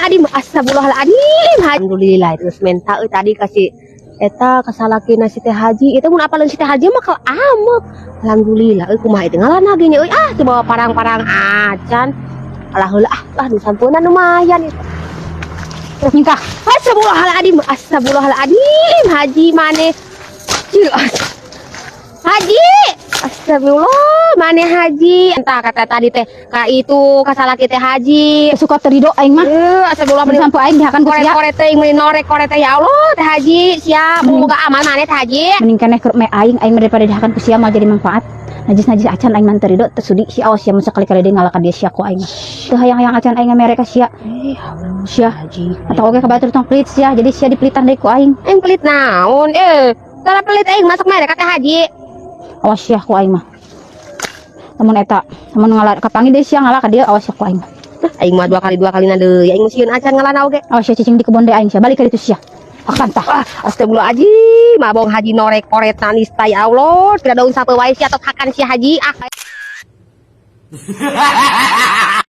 Astagfirullahaladzim, astagfirullahaladzim. Alhamdulillah terus menta euy tadi kasih eta ka salakina si Teh Haji. Itu mun apaleun si Teh Haji mah kalau amek. Alhamdulillah euy, kumaha itu ngalana ge nya euy, ah, teu bawa parang-parang acan. Alah heula ah, ah disampunan lumayan itu. Nyingkah. Astagfirullahaladzim, astagfirullahaladzim, Haji maneh. Haji, astagfirullah, maneh Haji. Entah kata tadi teh ka itu ka salaki Teh Haji. Suka teu rido aing mah. Eh, astagfirullah, Mun meni sampo aing dihakan ku sia. Koret-koret teh, meni norek koret teh, ya Allah, Teh Haji, siap, moga aman maneh, Teh Haji. Mending keneh keur me aing, aing mah daripada dihakan ku sia mah jadi manfaat. Najis-najis acan aing mah teu rido, teu sudi sia, awas sia mun sakali-kali deui ngalah ka dia sia ku aing mah. Teu hayang-hayang acan aing mere ka sia. Eh, Allah, Sia. Haji. Atau oge ka batur tong pelit sia, jadi sia dipelitan deui ku aing. Aing pelit naon? Eh, cara pelit aing masuk mere ka Teh Haji. Awas sia ku aing mah. Lamun eta, lamun ngalah kapanggih deui sia ngalah ka dieu, awas sia ku aing mah. Aing mah dua kali na deui. Aing sieun acan ngalana oge. Awas sia, cicing di kebon deui aing sia, balik ka ditu sia. Akan tah. Ah, astagfirullahaladzim, mabong Haji norek koret nanis ya Allah, tidak daun sape wae sia tot hakan si Haji. Ah.